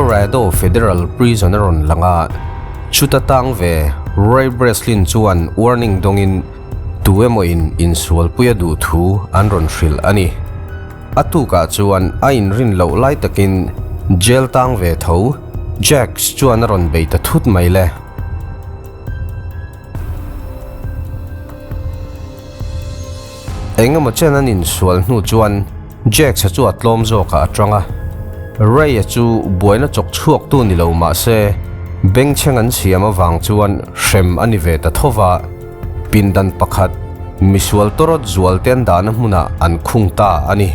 Colorado Federal Prison a rawn lang a, chuta tang ve Ray Breslin chuan warning dawngin tu emaw-in insualpui a duh thu an rawn hrilh a ni. A tukah chuan a inrin loh lai takin jail tang ve tho Jacks chuan a rawn bei ta thut mai le. Engemaw chen an insual hnu chuan Jacks-a chu a tlawm zawkah a tang a. Ray-a chu buaina chawk chhuaktu ni lo mah se bengchheng an siam avang chuan hrem a ni ve ta tho va. Pindan pakhat, misual tawrawt zual te an dahna hmunah an khung ta a ni.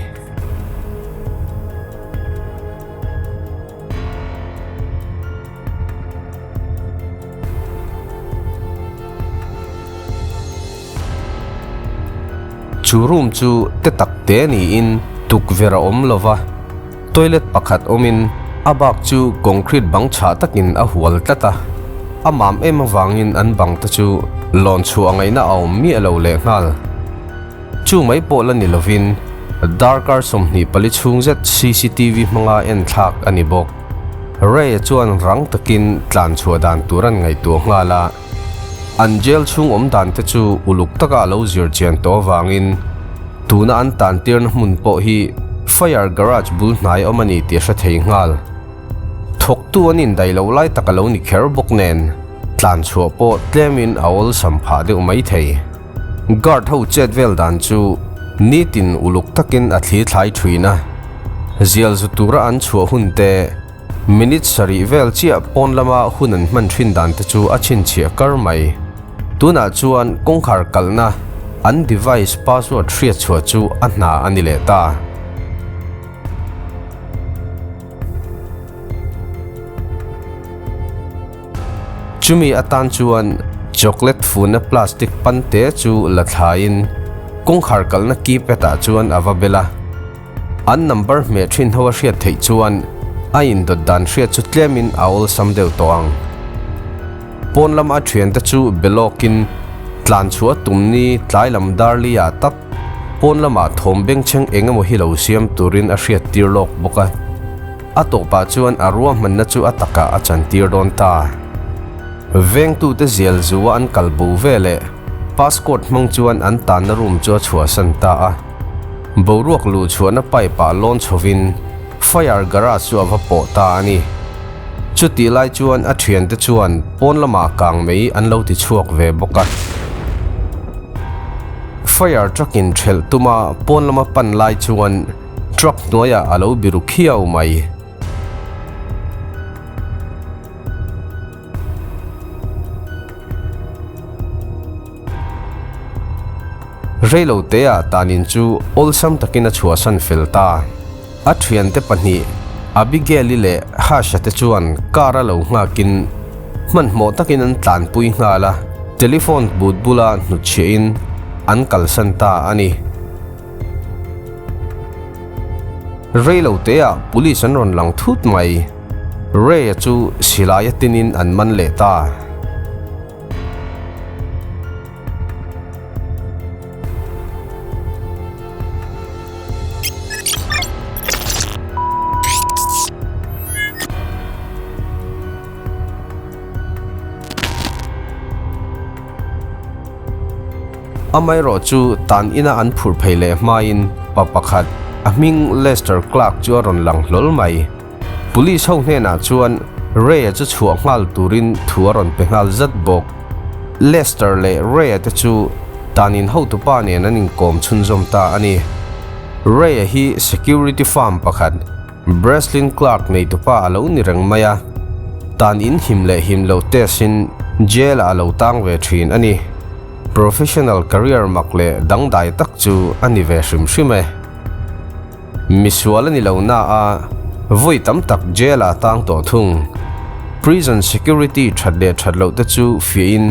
Chu room chu te tak te niin tukverh a awm lo va, toilet pakhat awmin a bak chu concrete bang chhah takin a hual tlat a, a mam em avangin an bang te chu lawn chhuah ngaihna a awm miah lo lehnghal. Chu mai pawh la ni lovin darkar 24 chhung zet cctv hmanga en thlak a ni bawk. Ray-a chuan rang takin tlan chhuah dan tur an ngaihtuah nghal a. An jail chhung awm dan te chu uluk taka a lo zir chian tawh avangin tuna an tan tirna hmun pawh hi fire garage bul hnai awm a ni tih a hre thei nghal. Thawktu an indaih loh lai tak a lo ni kher bawk nen tlan chhuah pawh tlemin a awlsam phah deuh mai thei. Guard ho chet vel dan chu nitin uluk takin a thli thlai thin a, zial zu tura an chhuah hun te, Minute sarih vel chiah pawn lama hun an hman thin dan te chu a chhinchhiah kar mai. Tunah chuan kawngkhar kalna an device password hriat chhuah chu a hna a ni leh ta. Chumi atan chuan chocolate funa plastic pan te chu la thlaiin kawngkhar kalna keypad ah chuan a va bel a. An number hmeh thin ho a hriat theih chuan a indawt dan hriat chu tlemin a awlsam deuh tawh ang. Pawn lama a thiante chu be lawkin tlan chhuah tum ni tlai lam darli ah tak pawn lamah thawm bengchheng eng emaw hi lo siam turin a hriat tir lawk bawk a. A tawpah chuan a ruahmanna chu a takah a chantir dawn ta. Vengtute zial zua an kal bo veleh passcode hmang chuan an tanna room chu a chhuahsan ta a. Boruak luh chhuahna pipe ah lawn chhovin fire garage chu a va pawh ta a ni. Chutih lai chuan a thiante chuan pawn lamah kang mai an lo ti chhuak ve bawk a. Fire truck in thelh tuma pawn lama pan lai chuan truck hnuaiah a lo biru khiau mai. Reilo teah tanin chu awlsam takin a chhuahsan fel ta. A thiante pahnih Abigail-i leh Hash-a te chuan car a lo nghakin hmanhmawh takin an tlanpui nghal a, telephone but bula hnutchhiahin an kalsan ta a ni. Reilo teah police an rawn lang thut mai. Ray-a chu silai a tinin an man leh ta. Amaherawh chu tan ina an phurh phei leh hmain pa pakhat a hming Lester Clark chu a rawn lang hlawl mai. Police ho hnenah chuan Ray-a chu chhuah nghal turin thu a rawn pe nghal zat bawk. Lester leh Ray-a te chu tanin hotupa nen an inkawm chhunzawm ta a ni. Ray-a hi security firm pakhat, Breslin Clark neitupa a lo ni reng mai a, tan in him leh him lo test-in jail-ah a lo tang ve thin a ni. Professional career mak leh dangdai tak chu a ni ve hrim hrim e. Misual a ni lo na a, vawi tam tak jail ah tang tawh thung. Prison security that leh that loh te chu fiahin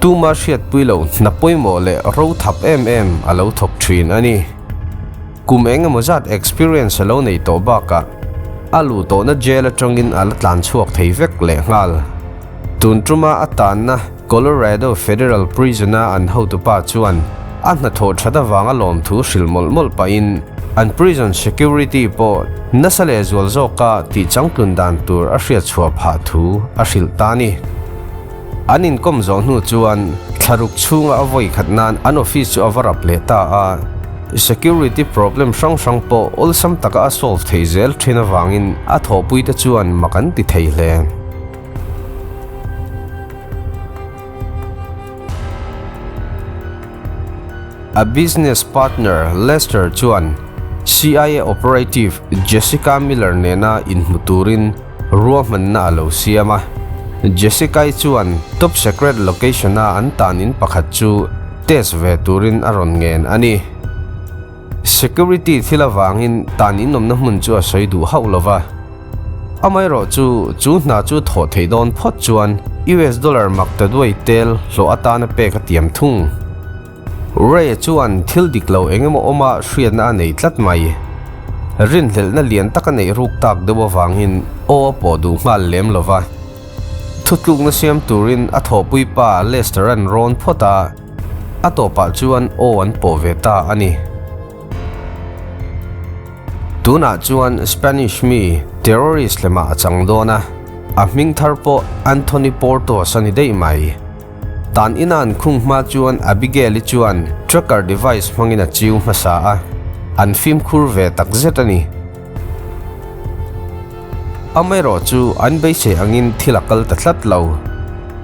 tuma hriatpui loh hna pawimawh leh ro thap em em a lo thawk thin a ni. Kum eng emaw zat experience a lo nei tawh bakah a luh tawhna jail atangin a la tlan chhuak thei vek leh nghal. Tun tuma a tanna Colorado Federal Prison-a an hotupa chuan A hnathawh that avanga lawmthu hrilh mawlh mawlh pahin an prison security pawh nasa lehzual zawka tih changtlun dan tur a hriat chhuah phah thu a hrilh ta a ni. An inkawm zawh hnu chuan thlaruk chhunga a vawi khat nan an office chu a va rap leh ta a, security problem hrang hrang pawh awlsam taka a solve thei zel thin avangin a thawhpuite chuan mak an ti thei hle. A business partner Lester chuan CIA operative Jessica Miller nena inhmu turin ruahmanna a lo siam a. Jessica-i chuan top secret location-a an tan in pakhat chu test ve turin a rawn ngen a ni. Security thil avangin tan in awmna hmun chu a sawi duh hauh lo va. Amaherawh chu, chu hna chu thawh theih dawn phawt chuan US dollar mak ta duai tel hlawh atana pek a tiam thung. Ray chuan thil dik lo eng emaw awma hriatna a nei tlat mai. Rinhlelhna lian tak a neih ruk tak deuh avangin aw a pawh duh nghal lem lo va. Thutlukna siam turin a thawhpui pa Lester an rawn phawt a, a tawpah chuan aw an pawh ve ta a ni. Tunah chuan Spanish mi terrorist lemah a chang dawn a, a hming thar pawh Anthony Portos a ni daih mai. Tan ina an khung hma chuan Abigail-i chuan tracker device hmangin a chiu hmasa a, an fimkhur ve tak zet a ni. Amaherawh chu an beisei angin thil a kal ta tlat lo.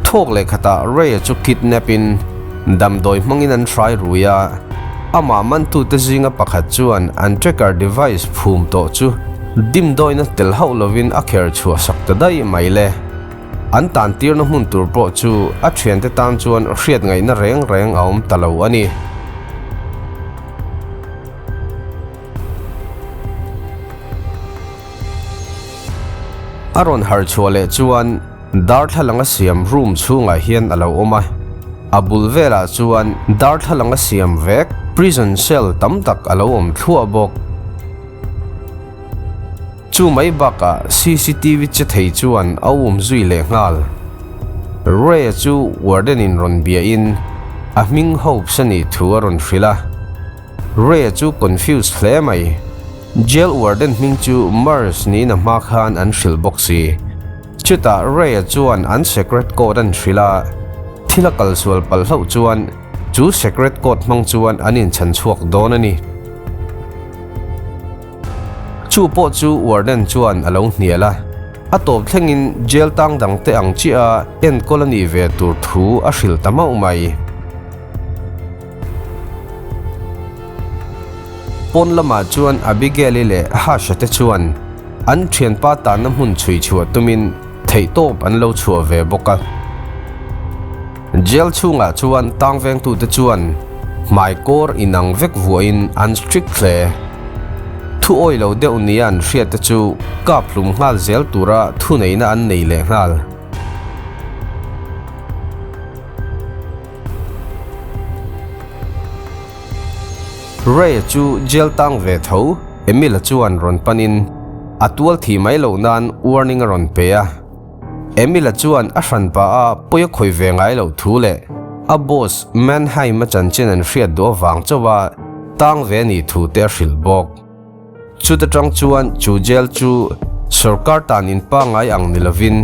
Thawk leh khatah Ray-a chu kidnap in damdawi hmangin an hrai rui a, amah mantute zinga pakhat chuan an tracker device phum tawh chu dimdawina tel hauh lovin a kher chhuah sak ta daih mai le. An tan tirna hmun tur pawh chu a thiante tan chuan hriat ngaihna reng reng a awm ta lo a ni. A rawn harh chhuah leh chuan darthlalang a siam room chhungah hian a lo awm a, a bul velah chuan darthlalang a siam vek prison cell tam tak a lo awm thluah bawk. Chu mai bakah cctv che thei chuan a um zui leh nghal. Ray-a chu warden in rawn biahin a hming Hopes a nih thu a rawn hrilh a. Ray-a chu confused hle mai. Jail warden hming chu Mars niin a hma khan an hrilh bawk si. Chutah Ray-a chuan an secret code an hrilh a, thil a kalsual palh hlauh chuan chu secret code hmang chuan an inchhan chhuak dawn a ni. Chu pawh chu warden chuan a lo hnial a, a tawp thlengin jail tang dangte ang chiah a enkawl a nih ve tur thu a hrilh ta mauh mai. Pawn lamah chuan Abigail-i leh Hash-a te chuan an thianpa tanna hmun chhui chhuah tumin theihtawp an lo chhuah ve bawk a. Jail chhungah chuan tang vengtute chuan hmai kawr inang vek vuahin an strict hle. Thu awi lo deuh nia an hriatte chu kap hlum nghal zel tura thuneihna an nei leh nghal. Ray chu jail tang ve tho, Emil-a chuan rawn panin a tual thi mai loh nan warning a rawn pe a. Emil-a chuan a hran pah a pawi a khawih ve ngai loh thu leh a boss Mannheim-a chanchin an hriat duh avang chauh a tang ve a nih thu te a hrilh bawk. Chuta tang chuan chu jail chu sorkar tan in pangngai ang ni lovin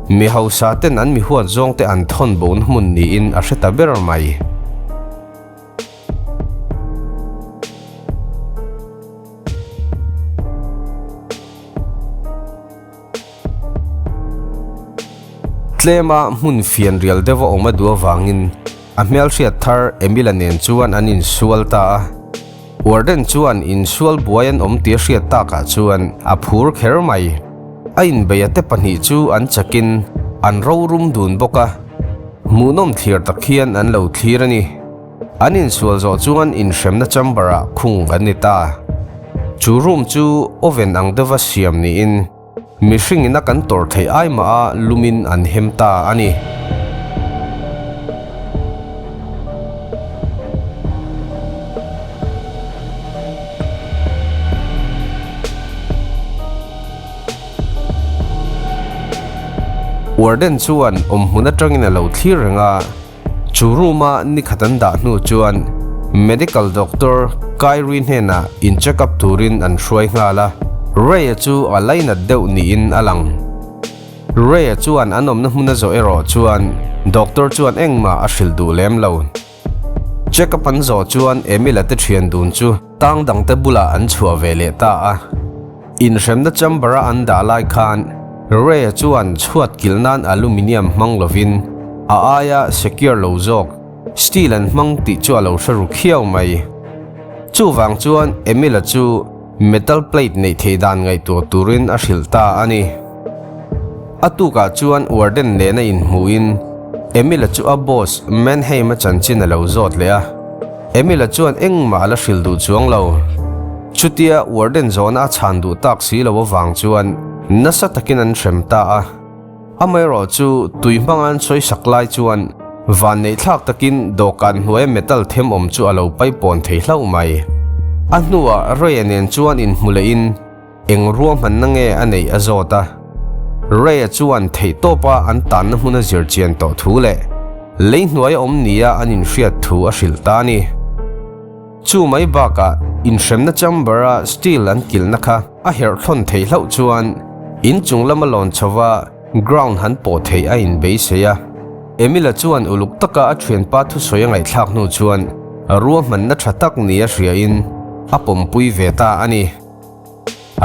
mi hausa ten an mi huat zawng te an thawn bona hmun niin a hre ta ber mai. Tlema hmun fian rial deuh a awm a duh avangin a hmelhriat thar Emila nen chuan an insual ta a. Warden chuan insual buai an awm tih a hriat takah chuan a phur kher mai. A inbeia te pahnih chu an chakin an rorum dun bawk a, hmuhnawm thlir tak hian an lo thlir a ni. An insual zawh chuan inhremna chamber ah khung an ni ta. Chu room chu oven ang deuha siam niin Mihring ina kan tawrh theih ai mah a lumin an hem ta a ni. Warden chuan awmhmun atangin a lo thlir reng a. Chu room-a nikhat an dah hnu chuan Medical doctor Kyrie hnenah in check up turin an hruai nghal a, Ray-a chu a lainat deuh niin a lang. Ray-a chuan an awmna hmun a zawh erawh chuan doctor chuan engmah a hrilh duh lem lo. Check up an zawh chuan Emil-a te thian dun chu tang dangte bulah an chhuah ve leh ta a. Inhremna chamber-a an dah lai khan Ray-a chuan chhuat kilh nan aluminium hmang lovin a aia secure lo zawk Steel an hmang tih chu a lo hre ru khiau mai. Chuvang chuan Emil-a chu metal plate neih theih dan ngaihtuah turin a hrilh ta a ni. A tukah chuan warden nena inhmuhin Emil-a chu a boss Manheim-a chanchin a lo zawt leh a. Emil-a chuan engmah a la hrilh duh chuang lo. Chutia warden zawhna a chhan duh tak si lo avang chuan nasa takin an hrem ta a. Amaherawh chu tui hmanga an sawi sak lai chuan vanneih thlak takin dawhkan hnuaia metal them awm chu a lo paipawn thei hlauh mai. A hnuah Ray-a nen chuan inhmu lehin eng ruahmanna nge a neih a zawt a. Ray-a chuan theihtawpa an tanna hmuna zir chian tawh thu leh lei hnuaia awm nia an inhriat thu a hrilh ta a ni. Chu mai bakah inhremna chamber-a steel an kilhna kha a herh thlawn theih hlauh chuan inchung lama lawn chhova ground han pawh theih a inbeisei a. Emil-a chuan uluk taka a thianpa thusawi a ngaihthlak hnu chuan ruahmanna tha tak nia hriain a pawmpui ve ta a ni.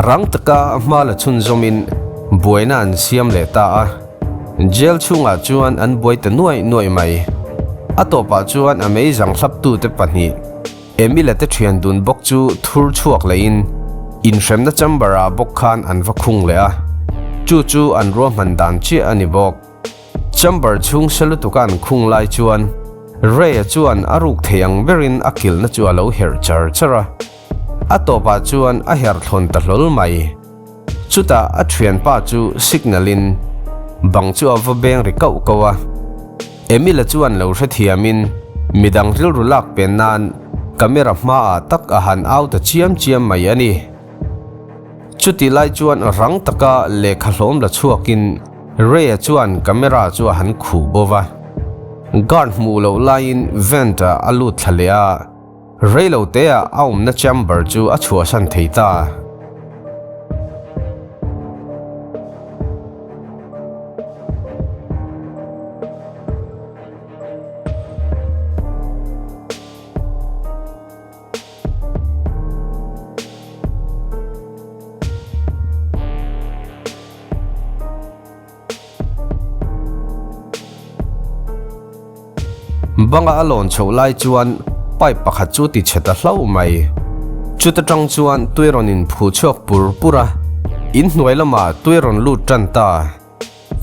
Rang taka hma la chhunzawmin buaina an siam leh ta a, jail chhungah chuan an buai ta nuaih nuaih mai. A tawpah chuan a mei zanghlaptute pahnih, Emil-a te thian dun bawk chu thur chhuak lehin inhremna chamber-ah bawk khan an va khung leh a, chu chu an ruahman dan chiah a ni bawk. Chamber chhung se lutuka an khung lai chuan Ray-a chuan a ruk thei ang berin a kilhna chu a lo herh char char a. A tawpah chuan a herh thlawn ta hlawl mai. Chutah a thianpa chu signal in bang chu a va beng ri kauh kauh a. Emil-a chuan lo hrethiamin midang rilru lak pen nan camera hmaah tak a han au ta chiam chiam mai a ni. Chutih lai chuan rang taka lehkha hlawm la chhuakin Ray-a chuan camera chu a han khuh bo va. Guard hmuh loh laiin vent-ah a lut thla leh a. Reilotea a awmna chamber chu a chhuahsan thei ta. Banga a lawn chhoh lai chuan pipe pakhat chu ti chhe ta hlauh mai. Chuta tang chuan tui rawn in phu chhuak pur pur a, in hnuai lamah tui rawn lut tan ta.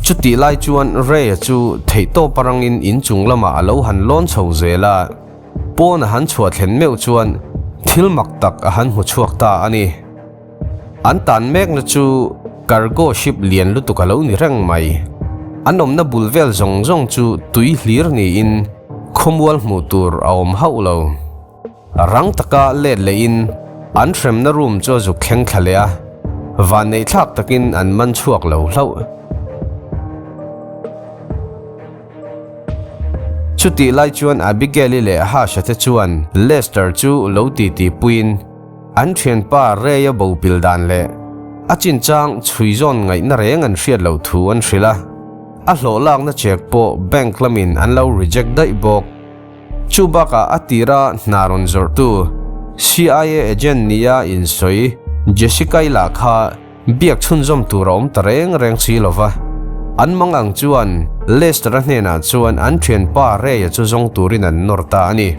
Chutih lai chuan Ray-a chu theihtawp arangin in chung lamah a lo han lawn chho zel a, pawn a han chhuah thlen meuh chuan thil mak tak a han hmu chhuak ta a ni. An tan mekna chu cargo ship lian lutuk a lo ni reng mai. An awmna bul vel zawng zawng chu tui hlir niin khawmual hmuh tur a awm hauh lo. Rang taka let lehin an hremna room chu a zuk thleng thla leh a, vanneih thlak takin an man chhuak lo hlauh. Chutih lai chuan Abigail-i leh Hash-a te chuan Lester chu lo titi puiin, An thianpa Ray-a bo pil dan leh a chinchang chhui zawn ngaihna reng an hriat loh thu an hrilh a, a hlawh lakna check pawh bank lamin an lo reject daih bawk. Chu bakah a tira hna rawn zawrhtu CIA agent nia insawi Jessica-i lah kha biak chhunzawm tur a awm ta reng reng si lo va. An mang ang chuan Lester-a hnenah chuan an thianpa Ray-a chu zawng turin an nawr ta a ni.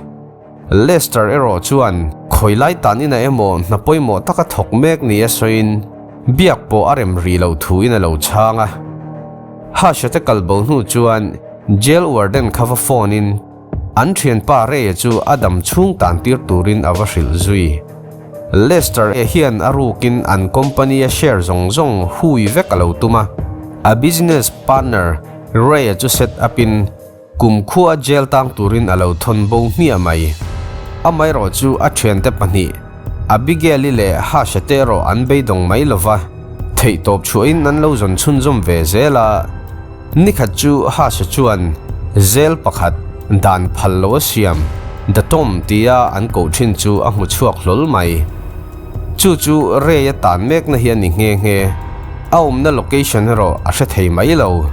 Lester erawh chuan khawi lai tan inah emaw hna pawimawh taka thawk mek nia sawiin biak pawh a rem rih loh thuin a lo chhang a. Hush-a te kal bo hnu chuan jail warden kha va phone in an thianpa Ray-a chu a dam chhung tan tir turin a va hrilh zui. Lester hian a rukin an company-a share zawng zawng hui vek a lo tum a, a business partner Ray-a chu set up in Kum khua jail tang turin a lo thawn bo hmiah mai. Amaherawh chu a thiante pahnih, Abigail-i leh Hash-a te erawh an beidawng mai lo va, theihtawp chhuahin an lo zawn chhunzawm ve zel a. Nikhat chu Hash-a chuan jail pakhat dan phal lo a siam. The Tomb tia an koh thin chu a hmu chhuak hlawl mai. Chu chu Ray a tan mekna hi a ni nghe nghe. A awmna location erawh a hre thei mai lo.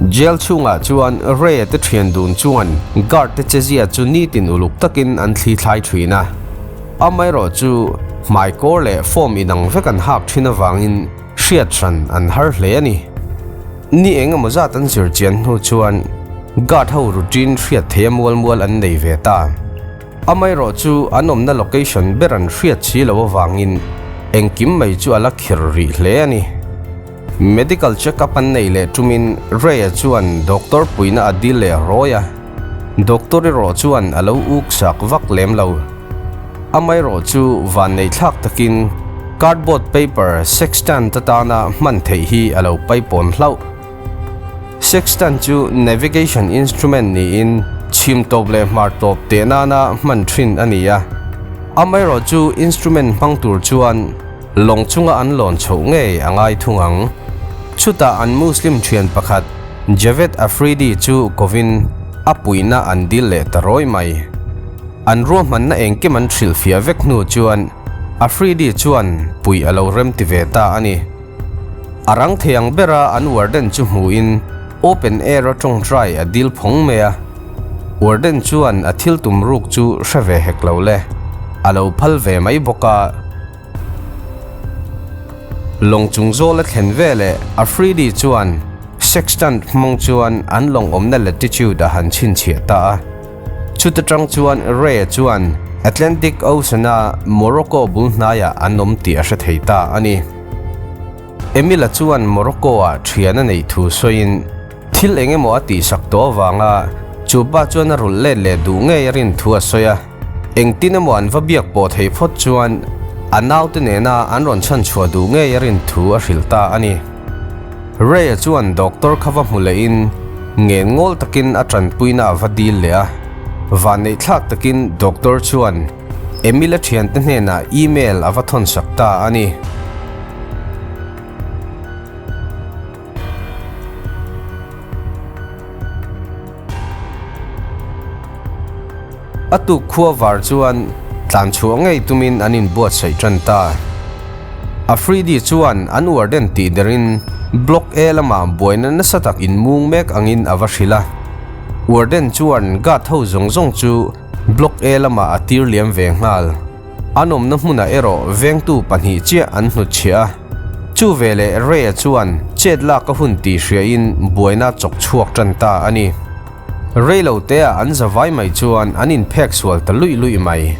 Jail chhungah chuan Ray-a te thian dun chuan guard te chezia chu nitin uluk takin an thli thlai thin a. Amaherawh chu hmaikawr leh form inang vek an hak thin avangin hriat hran an har hle a ni. Ni eng emaw zat an zir chian hnu chuan guard ho routine hriat theia mual mual an nei ve ta. Amaherawh chu an awmna location ber an hriat si loh avangin engkim mai chu a la khir rih hle a ni. Medical check up an nei leh tumin Ray-a chuan doctor puihna a dil leh rawi a, doctor erawh chuan a lo uk sak vak lem lo. Amaherawh chu vanneih thlak takin cardboard paper sextant atana hman theih hi a lo paipawn hlauh. Sextant chu navigation instrument niin chhim tawp leh hmar tawp teh nana hman thin a ni a, amaherawh chu instrument hmang tur chuan Lawng chunga an lawn chhoh ngei a ngai thung ang. Chutah an Muslim thian pakhat Javed Afridi chu kovin a puihna an dil leh ta rawi mai. An ruahmanna engkim an hrilhfiah vek hnu chuan Afridi chuan puih a lo remti ve ta a ni. A rang thei ang bera an warden chu hmuhin open air a tawngtai a dil phawng mai a. Warden chuan a thil tum ruk chu hre ve hek lo le, a lo phal ve mai bawk a. Lawng chung zawl a thlen veleh Afridi chuan sextant hmang chuan an lawng awmna latitude a han chhinchhiah ta a. Chuta tang chuan Ray-a chuan Atlantic Ocean-a Morocco bul hnaiah an awm tih a hre thei ta a ni. Emil-a chuan Morocco-ah thian a neih thu sawiin thil eng emaw a tihsak tawh avanga chu pa chuan a rulh let leh duh ngei a rin thu a sawi a. Engtin emaw an va biak pawh thei phawt chuan a naute nena an rawn chhan chhuah duh ngei a rin thu a hrilh ta a ni. Ray-a chuan doctor kha va hmu lehin ngen ngawl takin a tanpuina a va dil leh a. Vanneih thlak takin doctor chuan Emil-a thiante hnenah email a va thawnsak ta a ni. A tuk khua var chuan tlan chhuah ngei tumin an inbuatsaih tan ta. Afridi chuan an warden tih derin Block A lamah buaina nasa tak inmung mek angin a va hrilh a. Warden chuan guard ho zawng zawng chu Block A lamah a tir liam ve nghal. An awmna hmunah erawh vengtu pahnih chiah an hnutchhiah a. Chu veleh Ray-a chuan chet lak a hun tih hriain buaina chawk chhuak tan ta a ni. Rei lo teah an za vai mai chuan an inphek sual ta luih luih mai.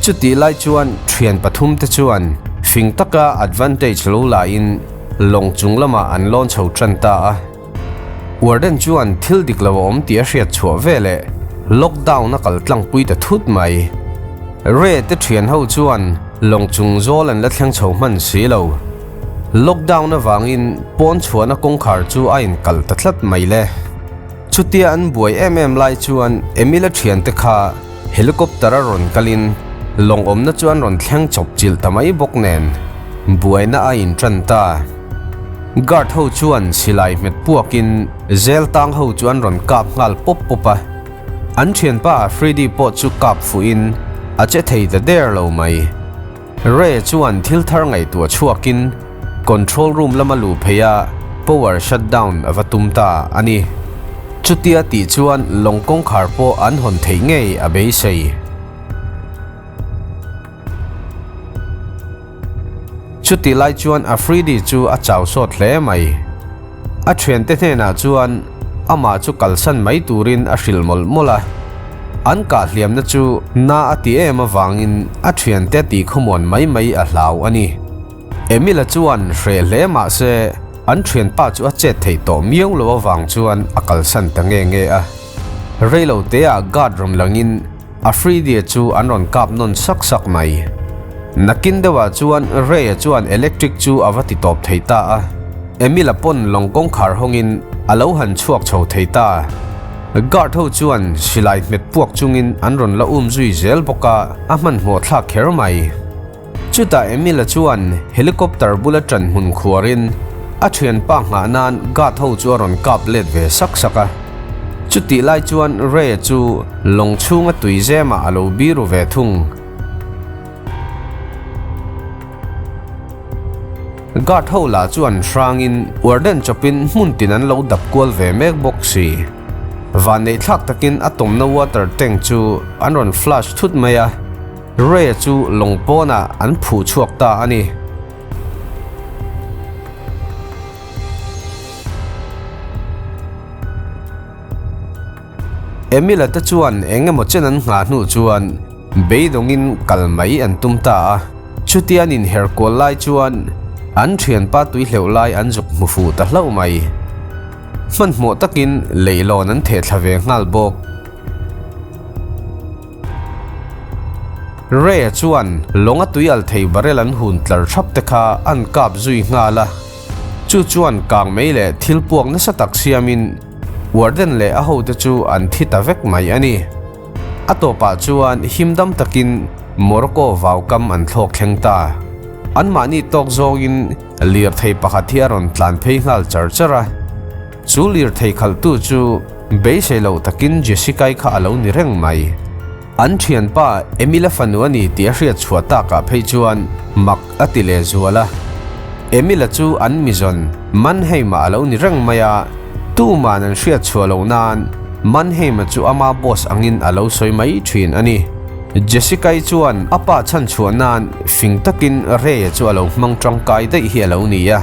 Chutih lai chuan thian pathum te chuan fing taka advantage lo lain lawng chung lamah an lawn chho tan ta a. Warden chuan thil dik lo a awm tih a hriat chhuah veleh lockdown a kal tlangpui ta thut mai. Ray te thian ho chuan lawng chung zawl an la thleng chho hman si lo. Lockdown avangin pawn chhuahna kawngkhar chu a inkalh ta tlat mai le. Chutia an buai em em lai chuan Emil-a thiante kha helicopter a rawn kalin lawng awmna chu an rawn thleng chawp chilh ta mai bawk nen buaina a intan ta. Guard ho chuan silai hmet puakin zel tang ho chu an rawn kap nghal pawp pawp a. An thianpa Afridi pawh chu kap fuhin a che thei ta der lo mai. Ray chuan thil thar ngaihtuah chhuakin control room lama luh phei a power shutdown a va tum ta a ni. Chutia tih chuan lawng kawngkhar pawh an hawn theih ngei a beisei. Chutih lai chuan Afridi chu a chau sawt hle mai. A thiante hnenah chuan amah chu kalsan mai turin a hrilh mawlh mawlh a. An kah hliamna chu na a ti em avangin a thiante tih khawmuan mai mai a hlau a ni. Emil-a chuan hreh hle mah se an thianpa chu a chet theih tawh miau lo avang chuan a kalsan ta nge nge a. Reilo teah guard rawn langin Afridi-a chu an rawn kap nawn sak sak mai. Nakin deuhah chuan Ray-a chuan electric chu a va ti tawp thei ta a. Emil-a pawn lawng kawngkhar hawngin a lo han chhuak chho thei ta. Guard ho chuan silai hmet puak chungin an rawn la um zui zel bawk a, a hmanhmawh thlak kher mai. Chutah Emil-a chuan helicopter bula ṭan hmun khuarin a ṭhianpa nghah nan guard ho chu a rawn kap let ve sak sak a. Chutih lai chuan Ray-a chu lawng chhunga tui zemah a lo biru ve thung. Guard ho lah chu an hrangin warden chawpin hmun tin an lo dap kual ve mek bawk si. Vanneih thlak takin a tawmna water tank chu an rawn flush thut mai a, Ray-a chu lawng pawnah an phuh chhuak ta a ni. Emila te chuan eng emaw chen an nghah hnu chuan beidawngin kal mai an tum ta a. Chutia an inher kual lai chuan an thianpa tui hleuh lai an zuk hmu fuh ta hlauh mai. Hmanhmawh takin leihlawn an theh thla ve nghal bawk. Ray-a chuan lawnga tui al thei barrel an hun tlar thap te kha an kap zui nghal a. Chu chuan kang mei leh thil puak nasa tak siamin warden leh a hote chu an thi ta vek mai a ni. A tawpah chuan himdam takin Morocco vaukam an thlawk thleng ta. Anmahni tawk zawngin lirthei pakhat hi a rawn tlan phei nghal char char a. Chu lirthei khalhtu chu beisei loh takin Jessica-i kha a lo ni reng mai. An thianpa Emil-a fanu a ni tih a hriat chhuah takah phei chuan mak a ti leh zual a. Emil-a chu an mizawn Mannheim-ah a lo ni reng mai a, tuman an hriat chhuah loh nan Mannheim-a chu ama boss angin a lo sawi mai thin a ni. Jessica-i chuan a pa chhan chhuah nan fing takin Ray-a chu a lo hmang tangkai daih hi a lo ni a.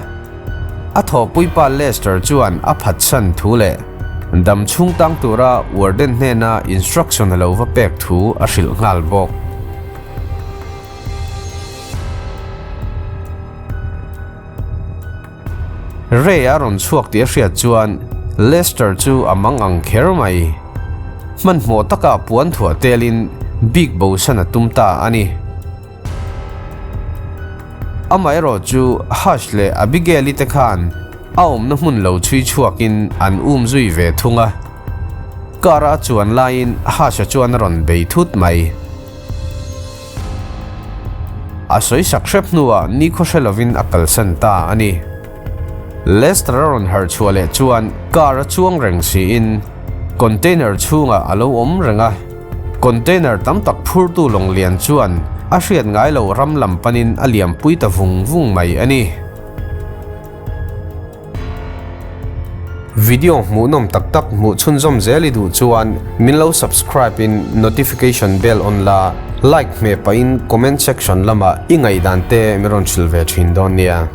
A thawhpuipa Lester chuan a phatsan thu leh dam chhung tang tura warden hnena instruction a lo va pek thu a hrilh nghal bawk. Ray a rawn chhuak tih a hriat chuan Lester chu a mang ang kher mai. Hmanhmawh taka puan thuah telin bik bosan a tum ta a ni. Amaherawh chu Hush leh Abigail-i te khan a awmna hmun lo chhui chhuakin an um zui ve thung a. Car-a a chuan laiin Hush-a chuan a rawn bei thut mai. A sawi sak hrep hnuah nikhaw hre lovin a kalsan ta a ni. Lester a rawn harh chhuah leh chuan car a chuang reng siin container chhungah a lo awm reng a. Container tam tak phurtu lawng lian chuan a hriat ngai lo ram lam panin a liampui ta vung vung mai a ni. Video hmuhnawm tak tak hmuh chhunzawm zel i duh chuan min lo subscribe in notification bell on la, like hmeh pahin comment section lamah i ngaihdan te min rawn hrilh ve thin dawn nia.